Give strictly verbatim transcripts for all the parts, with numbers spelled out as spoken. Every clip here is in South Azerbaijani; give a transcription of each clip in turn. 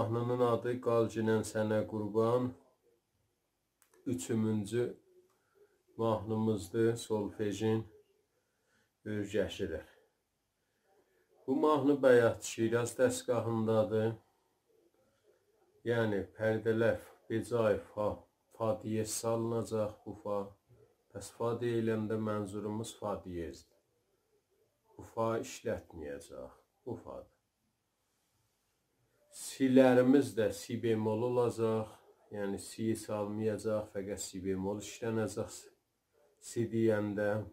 ماهنی‌نین آدی «قالگینن سنه قوربان». اوچومونجو ماهنیمیزدیر، سولفژین اؤرگشیلیر. بو ماهنی بیات شیراز دستگاهیندادیر. یعنی پرده‌لر به جای فا، فا دیز سالیناجاق، بو فا. پس فا دئییلنده منظوروموز فا دیزدیر. بو فا ایشلتمه‌یه‌جه‌ییک. بو فادیر. سی‌لریمیز ده سی بمل اولاجاق. یعنی سی سالمایاجاق، فقط سی بمل ایشلنه‌جک سی دئینده.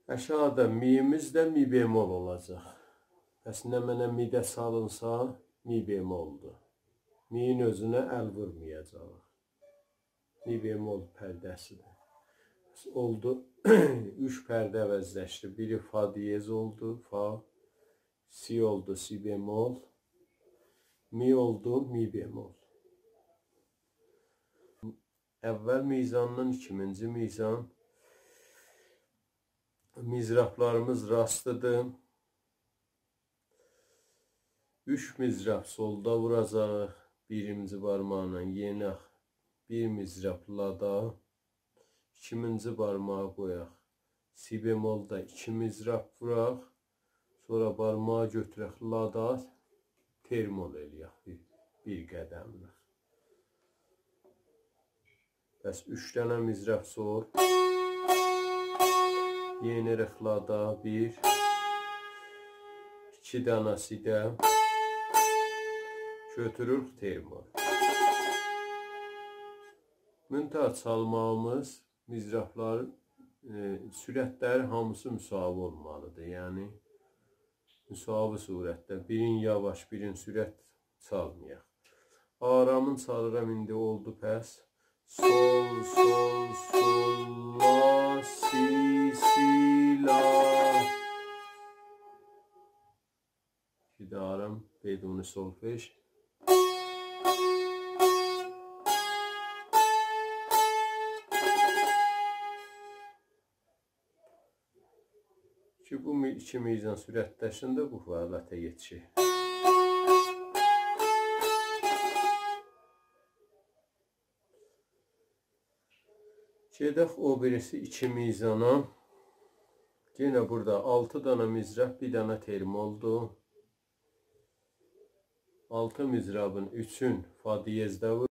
آشاغیدا می‌یمیز ده می بمل اولاجاق. پس نمنه می‌ده سالینسا، می بملدور. می‌یین اؤزونه ال وورمایاجاغیق. می بمل پرده‌سیدیر. پس اولدو، اوچ پرده عوضلشدی. بیری فا دیز اولدو، فا، سی اولدو، سی بمل، می اولدو، می بمل. اول میزاندان ایکیمینجی میزان. مضرابلاریمیز راستیدیر. اوچ مضراب سولدا ووراجاغیق. بیرینجی بارماغینان یئنک بیر مضراب لادا، ایکیمینجی بارماغی قویاق سی بملدا ایکی مضراب ووراق. سونرا بارماغی گؤتورک لادا، ترمول ائله‌یک بیر، بیر قدملیک. پس اوچ دنه مضراب سول. یئنیریک لادا بیر، ایکی دنه سی‌ده. گؤتوروروک ترمول. منتها چالماغیمیز مضرابلار، ائ، سرعتلری هامیسی مساوی اولمالیدیر. یعنی، مساوی صورتده. بیرین یاواش، بیرین سرعت چالمایاق. آرامین چالیرام، ایندی اولدو پس. سول، سول، سول، لا، سی، سی، لا. بیر ده آرام بدون سولفژ. کی بو می، ایکی میزان سرعتلشینده بو حالته یئتیشیر. گئدک او بیریسی ایکی میزانا. یئنه بورادا آلتی دنه مضراب، بیر دنه ترمولدور. آلتی مضرابین اوچون فا دیزده